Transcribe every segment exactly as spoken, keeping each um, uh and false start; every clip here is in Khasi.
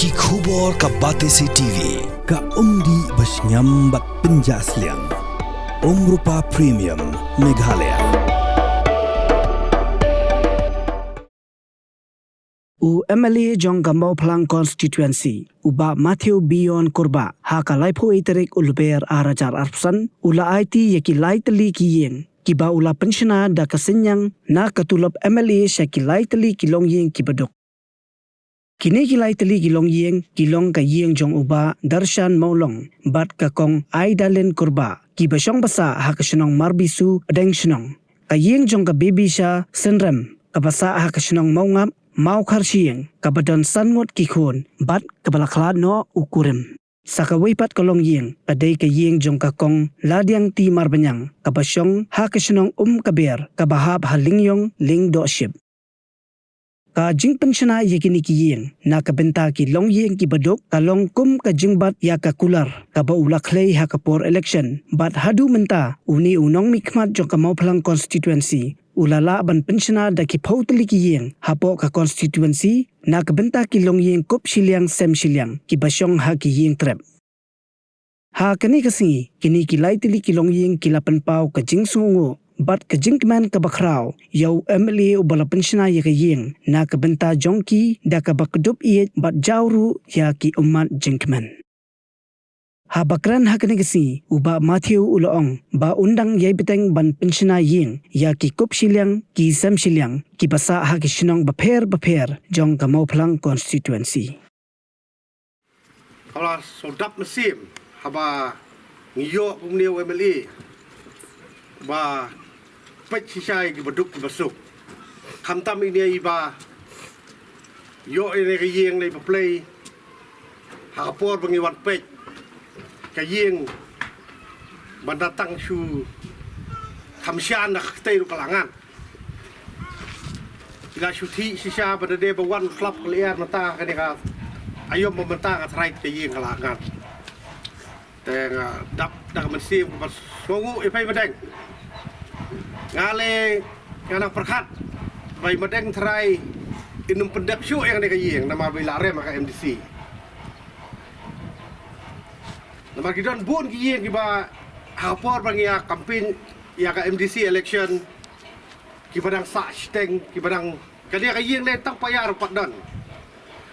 Ki khubor ka Batesi T V, ka umdih ba shngiam bad pynjah sliang. Umrupa Premium, Meghalaya. U M L A jong ka Mawphlang Constituency, u Bah Matthew Bion Kurbah, ha ka laiphew tarik u Lber ar hajar arphew san, u la aiti ïa ki lai tylli ki ïing kiba u la pynshna da ka synñiang na ka tulop M L A sha ki lai tylli ki longïing kiba duk. Kine ki lai tylli ki longïing ki long ka ïing jong u Bah Darshan Mawlong bad ka Kong Aidalin Kurbah, kiba shong ba sah ha ka shnong Marbisu, pdeng shnong. Ka ïing jong ka Bibisha Synrem, kaba sah ha ka shnong Mawngap, Mawkharshiing, kaba don san ngut ki khun bad kaba la khlad noh u kurim. Sa kawei pat ka longïing ka dei ka ïing jong ka Kong Ladiang T Marbaniang, kaba shong ha ka shnong Umkaber, kaba hap ha Lyngiong Lyngdohship. Ka jingpynshna ïa kine ki ïing na ka bynta ki longïing kiba duk ka long kum ka jingbat ïa ka kular kaba u la khlei ha ka por election, bad haduh mynta une u nongmihkhmat jong ka Mawphlang Constituency u la lah ban pynshna da ki phew tylli ki ïing hapoh ka constituency na ka bynta ki longïing kup shiliang sem shiliang kiba shong ha ki ïing trep. Ha kane ka sngi, kine ki lai tylli ki longïing ki la pynpaw ka jingsngewnguh bad ka jingkmen kaba khraw ïa u M L A uba la pynshna ïa ka ïing na ka bynta jong ki, da kaba kdup ïeit bad jaw ruh ïa ki ummat jingkmen. Haba kren ha kane ka sngi, u Bah Matthew u la ong ba un dang ïai bteng ban pynshna ïing ïa ki kup shiliang ki sem shiliang kiba sah ha ki shnong bapher bapher jong ka Mawphlang Constituency. Ka la shu dap mynsiem haba ngi ïoh kumne u M L A ba peit shisha ïa kiba duk kiba suk. Khamtam ine iba ïoh ine ka ïing lei ba plei ha ka por ba ngi wan peit ka ïing ban da tang shu kham shan da ka ktei ruh ka la ngan. Ila shu thik shisha ba da dei ba wan klap ka lyer mynta kane ka aïom ba mynta nga tharai ka ïing ka la ngan. Te nga dap da ka mynsiem kaba sngewnguh ïa phi Madeng. Nga lei nga nang pyrkhat ba i Madeng tharai in ym pyndep shuh ïa kane ka ïing namar ba i la rem ha ka M D C. Namar ki don bun ki ïing kiba ha ka por ba ngi ïa campaign ïa ka M D C election kiba dang sah shiteng, kiba dang, kane ka ïing lei tang paia ruh pat don.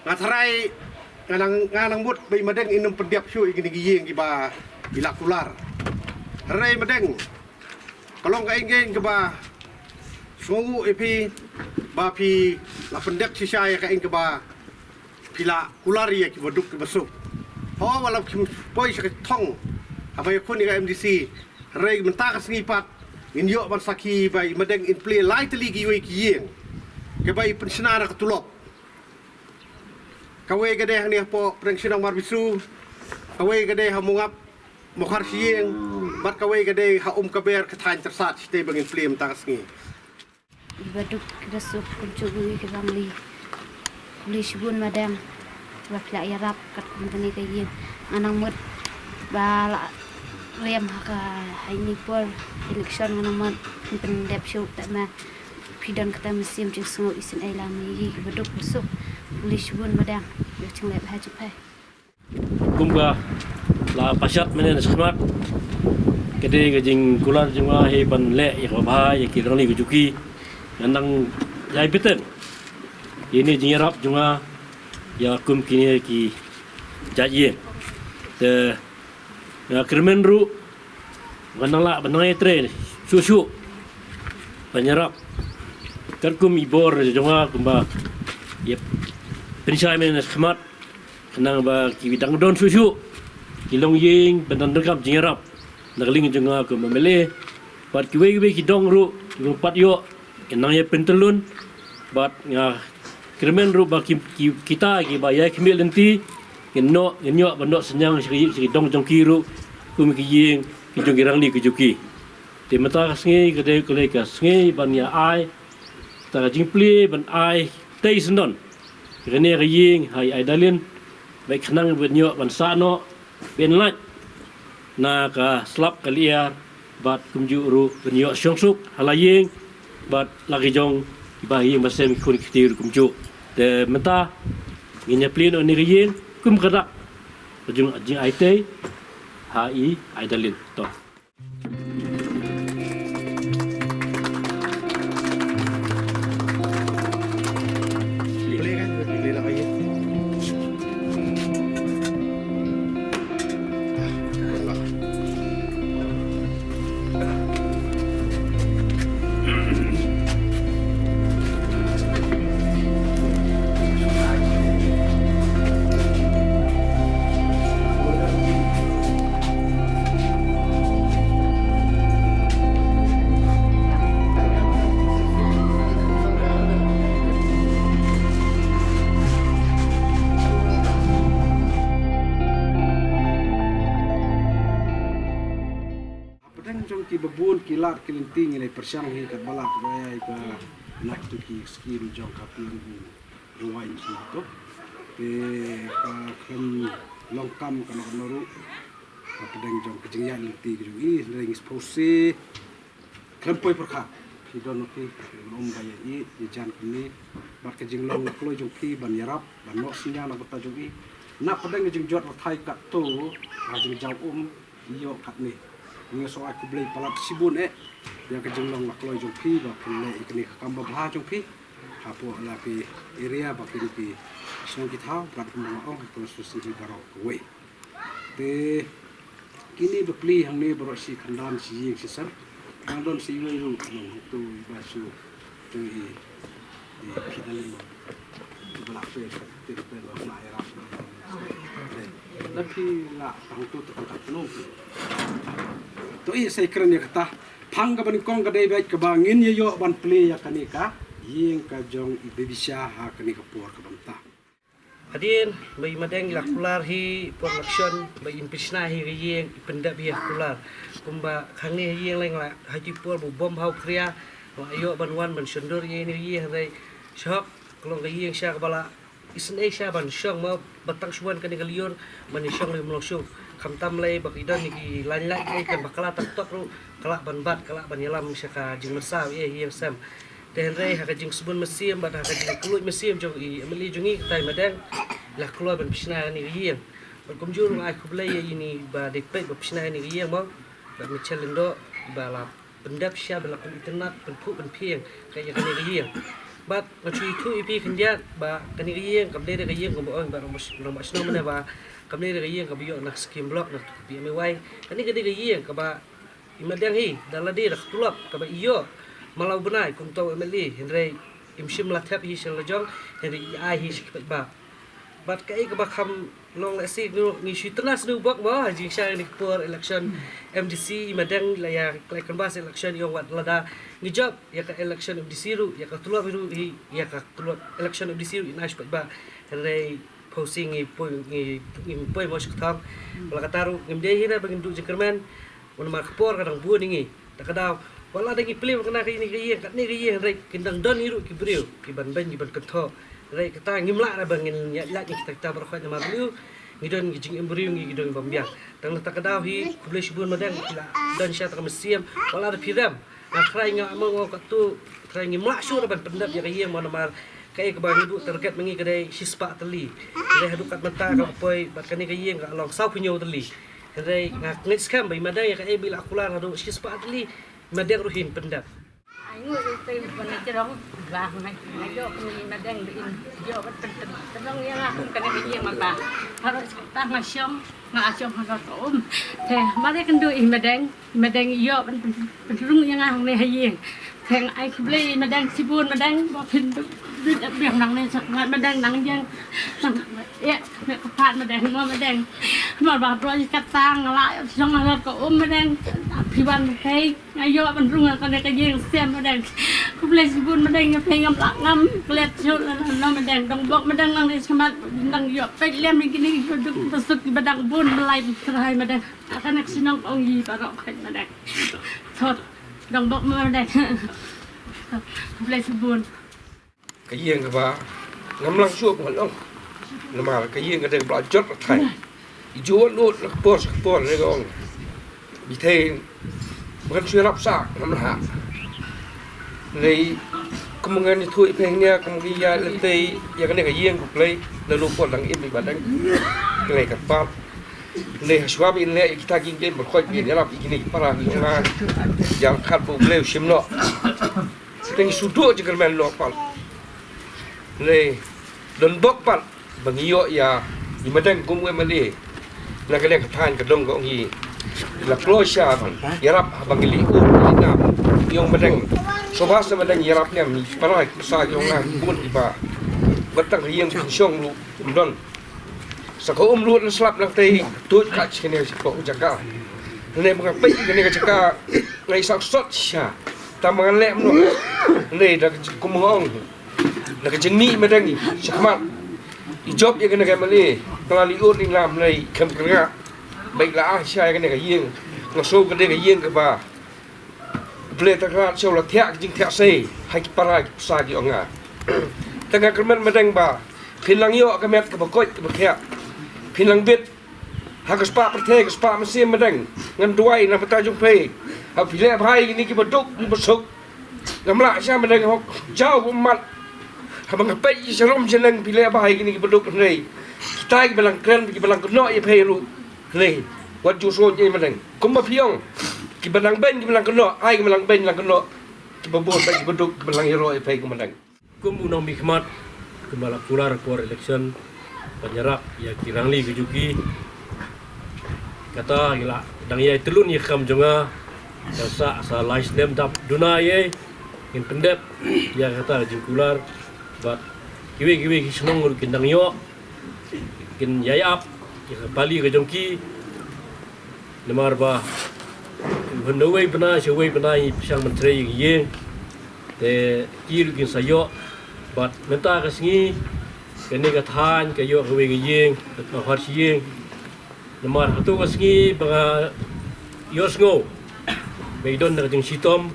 Nga tharai nga nang, nga nang mut ba i Madeng in ym pyndep shuh ïa kine ki ïing kiba i la kular. Hynrei Madeng, ka long ka ïing kaba sngewnguh ïa phi ba phi la pyndep shisha ïa ka ïing kaba phi la kular ïa kiba duk kiba suk. Ho, wat la kim poi sha ka thong haba ïakhun ïa ka M D C, hynrei mynta ka sngi pat ngin ïoh ban sakhi ba i Madeng in plie lai tylli kiwei ki ïing kiba i pynshna na ka tulop. Kawei ka dei hangne hapoh pdeng shnong Marbisu, kawei ka dei ha Mawngap, Mawkharshiing, bad kawei ka dei ha Umkaber, ka thaiñ Tyrsad, shatei ba ngin plie mynta ka sngi. Kiba duk kiba suk kumjuh kiwei ki rangli. Khublei shibun Madeng ba phi la ïarap katkum kane ka ïing. Nga nang mut ba la rem ha ka, ha ine i por election nga nang mut phin pyndep shuh, te ma phi don kata mynsiem jingsngew isynei lane ïa kiba duk ba suk. Khublei shibun Madeng. Ïa ka jingleh bha jong phi. Kumba la pashat mynne na shakhmat, ka dei ka jingkular jong nga hi ban leh ïa kaba bha ïa ki rangli ka juki. Nga nang ïai bteng ïa ine i jingïarap jong nga ïa kum kine ki jait ïing. Te nga kyrmen ruh ban nang lah ban nang ïatrei shuh shuh ban ïarap katkum i bor jong nga kumba ïa pynshai mynne na shakhmat. Khnang ba ki dang don shuh shuh ki longïing ban dang donkam jingïarap na ka liang jong nga kum M L A. Bad kiwei kiwei ki dong ruh kiba pat ïoh kin nang ïa pyntyllun. Bad nga kyrmen ruh ba ki, ki, kita kiba ïai khmih lynti ngin noh, ngin ïoh ban noh synñiang sha ki, sha ki dong jong ki ruh kum ki ïing ki jong ki rangli ki jong ki. Te mynta ka sngi ka dei ka lei ka sngi ban ïa ai ta ka jingplie ban ai tei syndon kane ka ïing ha i Aidalin, ba khnang ban ïoh ban sah noh ban lait na ka slap ka lyer, bad kumjuh ruh ban ïoh shong suk ha la ïing bad la ki jong kiba ha ïing ba sem ki khun ki kti ruh kumjuh. Te mynta Ngin ïa plie noh ïa kane ka ïing kum ka dak ka jong, jong i Tei ha i Aidalin. To. Hapdeng jong kiba bun ki lad ki lynti ngi la pyrshang hi katba lah katba ïai ka, na kito ki skim jong ka P M Rewind hi to. Te ka khlem long kam kano kano ruh hapdeng jong ka jingïaid lynti ka jong i, hynrei ngi sngewsih khlem poi pyrkhat phi don ma phi, ban um ba ïa i ïa jan kumne. Bad ka jinglong kloi jong phi ban ïarap ban noh synñia na ka bynta jong i na pdeng ka jingjot batai katto, ka jingjaw um ïoh katne. Nga sngewbha khublei palat shibun eh ïa ka jinglong la kloi jong phi ba phin leh ïa kane ka kam babha jong phi hapoh la ki area ba kine ki shnong ki thaw, bad kumba nga ong ka constituency hi baroh kawei. Te kine ba plie hangne baroh shi khyndai shi ïing shi sem. Tang don shi iwei ruh nong hangto iba shu tu i, i phi da limo. Iba la plie ka plie plie ba na ïarap. Te la phi la tang tu tang kat nong. To i sa kren ïa kata. Phang kaba nyngkong ka dei bad kaba ngin ïa ïoh ban plie ïa kane ka ïing ka jong i Baby Sha ha kane ka por kaba mynta. Hadien ba i Madeng i la kular hi por election ba in pynshna hi ka ïing, i pyndep hi ha kular. Kumba hangne ha ïing leng la ha ki por ba bom ha u khria la ïoh ban wan ban shondur ïa ine i ïing, hynrei shok ka long ka ïing sha kaba la isynei sha ban shong mo, ba tang shu wan kane ka lyiur ban ïa shong lei mlong shu. Khamtam lei ba ki don ïa ki lain lait lei kan ba ka la tang tok ruh ka lah ban bat, ka lah ban ïalam sha ka jingmynsaw ïa ïing sem. Te hynrei ha ka jingsbun mynsiem bad ha ka jingkylluid mynsiem jong i M L A jong ngi katai Madeng, la kloi ban pynshna ïa kane ka ïing. Bad kumjuh ruh nga ai khublei ïa ine i ba dei peit ba pynshna ïa kane ka ïing mo, bad Michelle Lyngdoh ba la pyndep sha ba la pynitynnad pynphuh pynphieng ka ïa kane ka ïing. Bad nga shu ïathuh ïa phi khyndiat ba kane ka ïing kam dei da ka ïing kumba ong ba long ba shnong mane ba kam dei da ka ïing kaba ïoh na ka skim block na ka P M A Y. Kane ka dei ka ïing kaba i Madeng hi da lade da ka tulop kaba i ïoh man la u bnai kum uta u M L A, hynrei im shym la thep hi sha la jong, hynrei i ai hi sha ki paidbah. Bad kaei kaba kham long lehse ngi shu tynnad sniew bok mo ha jingshai ïa kane ka por election M D C, i Madeng la ïa khleh canvass election i ong wat lada ngi jop ïa ka election M D C ruh, ïa ka tulop ruh hi, ïa ka tulop election M D C ruh in ai sha ki paidbah. Hynrei Phosi ngi poi, ngi, ngi poi mo sha ka thong. Wat la katta ruh ngim dei hi na ba ngin duh jingkyrmen. Namar ka por ka dang bun ïa ngi. Ta ka daw wat la dang ngi plie ba kane ka ïing, kane ka ïing, hynrei kin dang don hi ruh ki briew ki ban beiñ, ki ban kynthoh. Hynrei kata ngim lah na ba ngin ïaid lait ïa kita kita baroh khoit namar briew ngi don ki jingim briew, ngi don bym biang. Tang na ta ka daw hi khublei shibun Madeng, ki la don sha ta ka mynsiem. Wat la da phi rem. Nga trai nga ong katto, trai ngim lah shuh ban pyndep ïa ka ïing mo namar kaei kaba ngi buh target ma ngi ka dei shispah tylli. Hynrei haduh katne mynta ka la poi bad kane ka ïing ka long sawphew hynñiew tylli. Hynrei nga ngeit skhem ba i Madeng ïa kaei ba i la kular haduh shispah tylli, i Madeng ruh in pyndep. Ai ngu ïa u tei ban jrong ba nga ïoh kane i Madeng ba in ïoh ban pyndep. Tyrong ïa nga kum kane ka ïing ma ba. Baroh shi katta nga shong, nga shong halor ka um. Te mar ïa kynduh i Madeng. Madeng ïoh ban pyn-, pynrung ïa nga hangne ha ïing. Te nga ai khublei Madeng shibun Madeng ba phin duh, duh biang nangne sha nga Madeng nang ïeng. Nang ïa me ka pat Madeng mo Madeng. Mar ba bro ïa kata nga la shong halor ka um Madeng. Phi wan hei nga ïoh ban rung ha kane ka ïing sem Madeng. Khublei shibun Madeng ïa phi ngam lah ngam klet shuh la no Madeng. Dongbok Madeng nang dei shamat nang ïoh peit lem ïa kine ki duk basuk ki ba dang bun ba lai ba trai Madeng. Ka kane ka shnong ong i baroh khoit Madeng. Thot Dongbok Madeng. Khublei shibun. Ka ïing kaba ngam lah shuh ban ong. Namar ka ïing ka dei kaba la jot la thait. I ju wan lut na ka por sha ka por ne ka ong. Bi thei ba kan shu ïarap sah ngam lah. Lei Kum ngan ïathuh ïa phi hangne, kum ngi ïa lynti ïa kane ka ïing U Blei, la lum por dang im i ba dang. Kane ka pat. Lei ha shuwa ba in leh ïa kita ki game ba khot ba in ïarap ïa kine ki para ki jong nga. Ïa khat ba U Blei u shim noh. Teng shu duh jingkyrmen noh pat. Lei don bok pat. Ba ngi ïoh ïa i Madeng kum u M L A na ka liang ka thaiñ ka dong ka ong i la kloi sha ban ïarap ha ba ngi lih u i nam i ong Madeng. Sngewbha sa Madeng ïarap ne mi para ki sa ki ong ngan bun i ba. Ba tang ka ïing ka shong ruh um don. Sa ka um ruh la slap lang tei tuid ka chi kane shi ko jaka. Ne ba nga peit kane ka jaka ngai sa sot sha. Ta ma ngan leh mno. Ne da kum ong. Na ka jingmih Madeng i shakhmat i jop ïa kane ka M L A. Nga la ïoh ïa i lam lei khem kyrngah ba i la ah sha ïa kane ka ïing. Nga sngew ka dei ka ïing kaba U Blei Trai Kynrad sha u la thiah ka jingthiah sei ha ki para ki pisa ki ong nga. Te nga kyrmen Madeng ba phin nang ïoh ka met kaba koit kaba khiah. Phin nang bit ha ka spah pyrthei ka spah mynsiem Madeng. Ngan duwai na bynta jong phi. Ha phi leh bha ïa kine kiba duk kiba suk. Ngam lah sha Madeng hok jaw ummat. Haba nga peit ïa sharum shaneng phi leh bha ïa kine kiba duk hynrei kita kiba lang kren kiba lang kynnoh ïa phi ruh hynrei wat ju sngewthuh ïa Madeng. Kumba phi ong kiba lang beiñ kiba lang kynnoh, ai kiba lang beiñ lang kynnoh, kiba bun bad kiba duk kiba lang ïaroh ïa phi kum Madeng. Kum u nongmihkhmat, kumba la kular por election ban ïarap ïa ki rangli ki juki. Kata ngi la dang ïai tylun ïa ka kam jong nga. Ka sa sa lai snem dap duna ïa ngin pyndep ïa kata ka jingkular. Bad kiwei kiwei ki shnong ruh kin dang ïoh, kin ïai ap ïa ka pali ka jong ki. Namar ba hynda wei bnai sha wei bnai pyrshang ban trei ïa ka ïing. Te ki ruh kin sa ïoh. Bad mynta ka sngi kane ka thaiñ ka ïoh kawei ka ïing, ka Pharshi ïing. Namar hato ka sngi ba nga ïohsngew ba i don da ka jingshitom.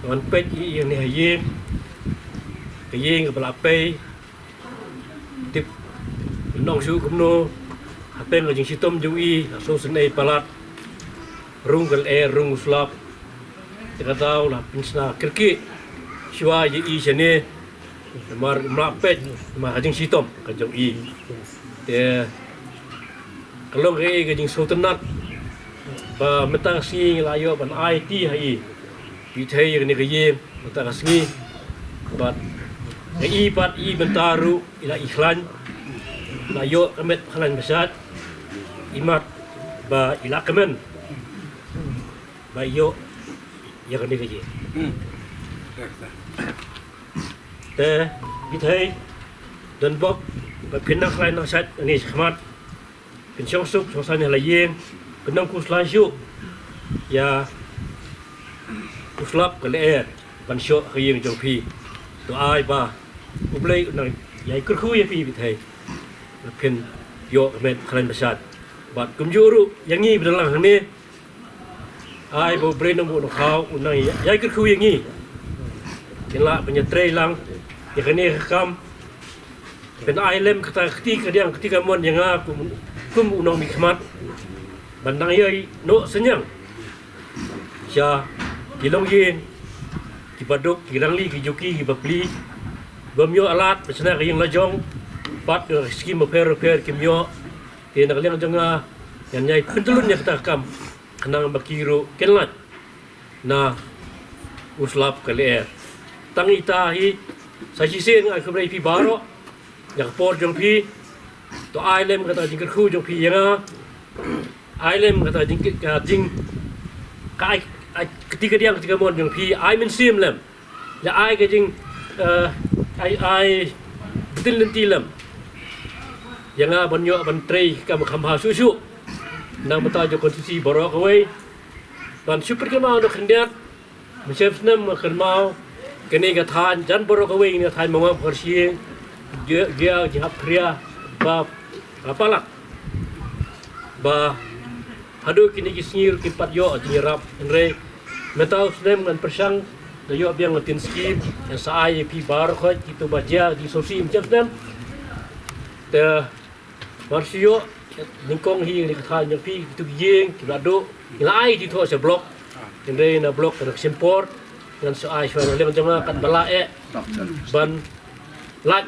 Ngan peit ïa ïing ne ha ïing. Ka ïing kaba la pei. Tip nong shu kumno hapdeng ka jingshitom jong i, la shu sngewsynei palat. Rung ka lyer, rung u slap. Te ka daw la pynshna kyrkieh shuwa ïa i shane. Namar mla peit namar ka jingshitom ka jong i. Te ka long kaei ka jingsngewtynnat ba mynta ka sngi la ïoh ban aiti ha i. Phi thei ïa kane ka ïing mynta ka sngi. Bad ka i pat i mynta ruh i la i khlaiñ. La ïoh ka met khlaiñ ba shait. I mat ba i la kmen ba ïoh ïa kane ka ïing. Te phi thei don bok ba phin nang khlaiñ nang shait kane shakhmat. Phin shong suk shong saiñ ha la ïing, phin nang khuslai shuh ïa u slap ka lyer ban shoh ha ka ïing jong phi. To ai ba U Blei u nang ïai kyrkhu ïa phi phi thei. Ba phin ïoh ka met khlaiñ ba shait. Bad kumjuh ruh ïa ngi ba don lang hangne. Ai ba U Blei Nongbuh Nongkhaw u nang ïai kyrkhu ïa ngi. Kin lah ban ïatrei lang ïa kane ka kam. Ban ai lem kata ka kti kadiang kti kamon ïa nga kum, kum u nongmihkhmat. Ban nang ïai noh synñiang sha ki longïing, ki baduk, ki rangli, ki juki, ki bapli. Bym ïoh alat ban shna ka ïing lajong. Pat ka skim bapher bapher kim ïoh. Te na ka liang jong nga ngan ïai pyntylun ïa kata ka kam. Khnang ba ki ruh kin lait na u slap ka lyer. Tang ita hi sa shisien nga ai khublei ïa phi baroh ïa ka por jong phi. To ai lem kata jingkyrkhu jong phi ïa nga. Ai lem kata jing ka jing ka ai, ai kti kadiang kti kamon jong phi ai mynsiem lem. Ïa ai ka jing, eh, ai, ai btin lynti lem ïa nga ban ïoh ban trei ka kam kham bha shuh shuh. Nang bynta jong ka konstituensi baroh kawei. Ban shu pynkynmaw noh khyndiat. Mynshem snem nga kynmaw kane ka thaiñ jan baroh kawei kane ka thaiñ Mawngap Pharshi. Jia, jia, jia hap khria ba, ba palat. Ba haduh kine ki sngi ruh kin pat ïoh jingïarap hynrei mynta u snem ngan pyrshang da ïoh biang ka tin skim ngan sa ai ïa phi baroh khoit kito ba jia jingsngewsih mynshem snem. Te mar shu ïoh nyngkong hi ngi ka thaiñ jong phi kito ki ïing ki la duh ngi la ai jingthoh sha block. Hynrei na block ka da ka shim por. Ngan sa ai shuwa na liang jong nga kat ba lah eh ban lait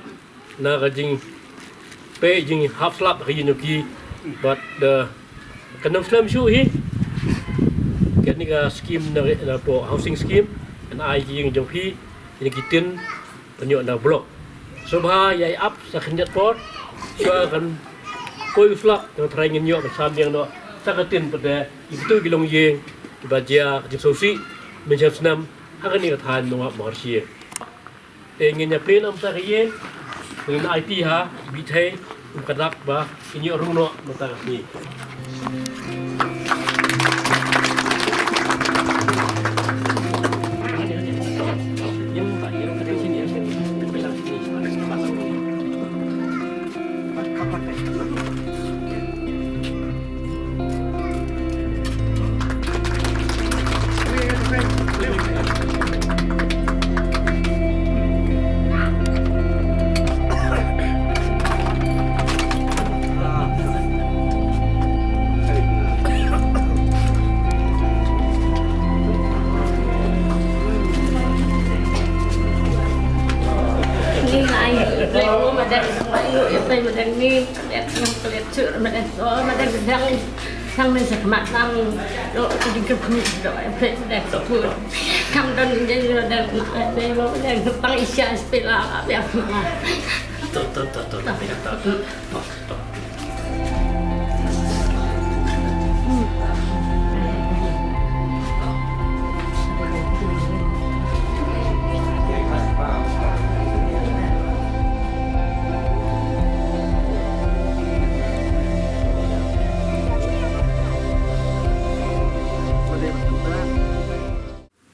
na ka jingpei jinghap slap ha ïing jong ki. Bad, eh, kan ym slem shuh hi. Kane ka skim na, na poh housing skim, kan ai ki ïing jong phi ïa ki tin pynïoh na block. Sngewbha ïa ïap sa khyndiat por, shuwa kan poi u slap, kan trai ngin ïoh ban sam biang noh sa ka tin pat de ïa kitu ki longïing kiba jia ka jingsngewsih mynshem snem ha kane ka thaiñ Nongrah Maharshi. Te ngin ïa plie noh mynta ka ïing, ngin aiti ha ki bithei, kum ka dak ba kin ïoh rung noh mynta ka sngi.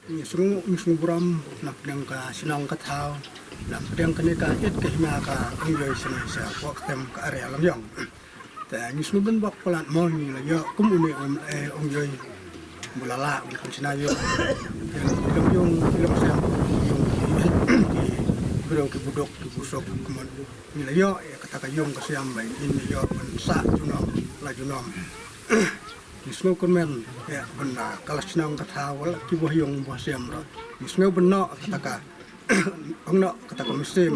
Ngi sngew, ngi sngew burom na pdeng ka shnong ka thaw, na pdeng kane ka it ka hima ka Umïoi sha, sha poh ktem ka area Longïong. Te ngi sngew don bok palat mo ngi la ïoh kum une um, eh, Umïoi. Bun la lah, bun kan sna ïoh. Ïoh, ïoh, ïoh, ïoh, ïoh, ïoh, ki briew ki buduk, ki busuk, kumon. Ngi la ïoh, eh, kata ka ïung ka siam ba, ngi la ïoh, ban sah junom, la junom. Ngi sngew kyrmen, eh, ban, ah, ka la shnong ka thaw, la ki buh ïung buh siam ruh. Ngi sngew ban noh, kata ka, ong noh, kata ka mynsiem,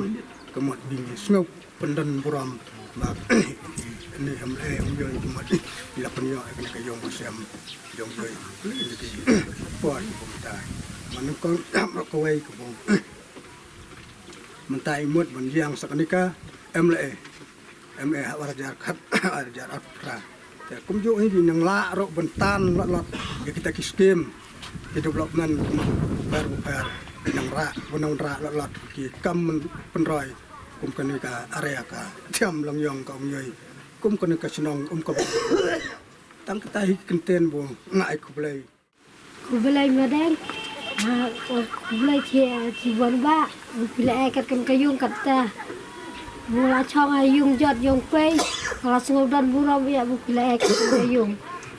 ka mut ngi sngew pyndon burom ba, ni em, eh, Umïoi ka mut, la pynïoh, eh, kane ka ïung ka siam, ïung Umïoi, ni ki por, kumta. Mynnyngkong, kawei ka bun. Mynta i mut ban ïeng sa kane ka M L A, M A ha ar hajar khat, ar hajar arphew phra. Te kumjuh hi ngi nang lah ruh ban tan lot lot ïa kita ki skim, ki development, bapher bapher, nang rah, ban nang rah lot lot ki kam pynroi kum kane ka area ka thiam Longïong ka Umïoi, kum kane ka shnong um ka. Tang kita hi ki kyntien bun, nga ai khublei. Khublei Madeng. Ha, khublei ki, ki wan ba, ba phi la ai kat kane ka ïung kata. Nga la shong ha ïung jot ïung pei. Nga la sngew don burom ïa ba phi la ai kat kane ka ïung.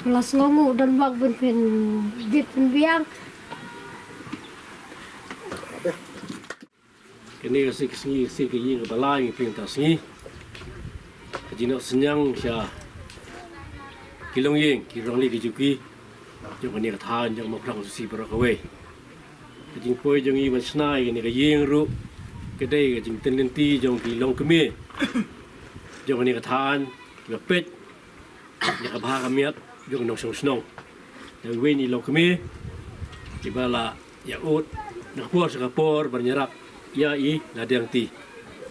Nga la sngewnguh don bok ban pynbit pynbiang. Kane ka sngi, ka sngi, ka sngi ka ïing kaba lai ngi pynta sngi. Ka jingnoh synñiang sha ki longïing, ki rangli ki juki jong kane ka thaiñ jong Mawphlang Sisi baroh kawei. Ka jingpoi jong ngi ban shna ïa kane ka ïing ruh ka dei ka jingtynlynti jong ki longkmie jong kane ka thaiñ kiba peit ïa ka bha ka miat jong nongshong shnong. Dei wei na ki longkmie kiba la ïaud na ka por sha ka por ban ïarap ïa i Ladiangti.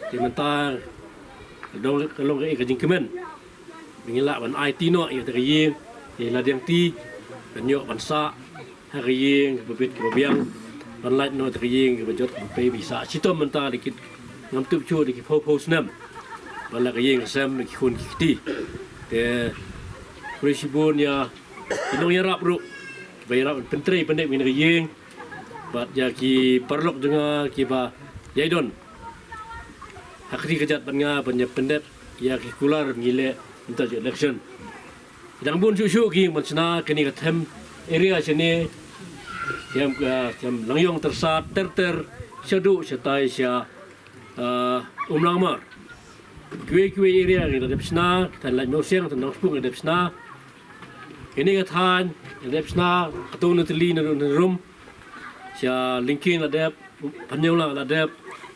Te mynta ka long, ka long ka jingkmen ba ngin lah ban aiti noh ïa kata ka ïing ïa i Ladiangti, ban ïoh ban sah ha ka ïing kaba bit kaba biang, ban lait noh ïa kata ka ïing kaba jot kaba pei ba i sah shitom mynta da ki, ngam tip shuh, da ki phew phew snem. Ban lait ka ïing ka sem da ki khun ki kti. Te khublei shibun ïa ki nongïarap ruh kiba ïarap ban pyntrei pyndep ïa kane ka ïing, bad ïa ki paralok jong nga kiba ïai don ha kti kajat bad nga ban ïa pyndep ïa ki kular ngi leh mynta jong election. Dang bun shuh shuh ki ban shna kane ka them area shane, them, ah, them Longïong Tyrsad, Ter Ter, shaduh shatai sha, ah, Umlangmar. Kiwei kiwei area ngi la dep shna, ka thaiñ Laitumkhrah, ka thaiñ Nongshpung ngi la dep shna. Kane ka thaiñ ngi la dep shna katto katne tylli, naduh Nongrum Ïa Lyngkhing la dep, Phanïaw la dep,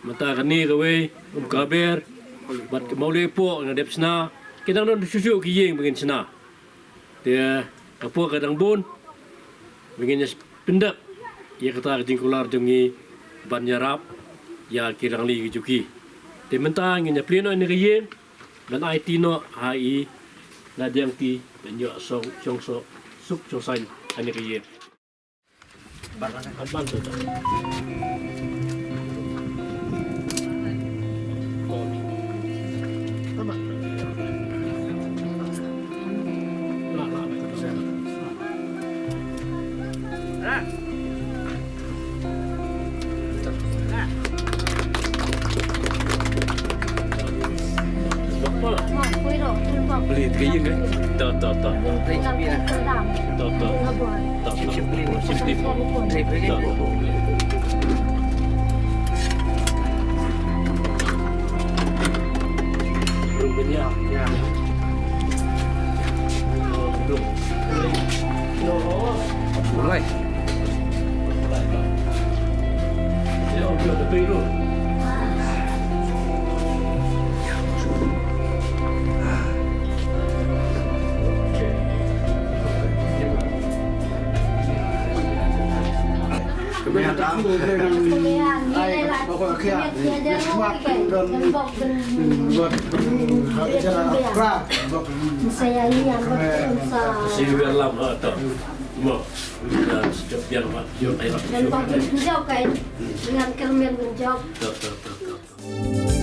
mynta kane kawei, Umkaber, bad ka Mawlai Poh la dep shna, ki dang don shuh shuh ki ïing ba ngin shna. Te ka por ka dang bun, ba ngin ïa pyndep ïa kata ka jingkular jong ngi ban ïarap ïa ki rangli ki juki. Te mynta ngin ïa plie noh ïa kane ka ïing, ban aiti noh ha i Nadiang Ti ban ïoh song, shong suk shong saiñ ha kane ka ïing. Beli tiga yen kan? Tak, tak, tak. Tak, tak. Tak, tak. Tak. Belum kenyang. Ya. Belum. Mulai. Saya lihat lah, tak. Mo. Dah sejak biar, Mak. Jom, ayo, Mak. Dan bagi menjauh, kan? Dengan kermin menjauh. Tak, tak, tak, tak.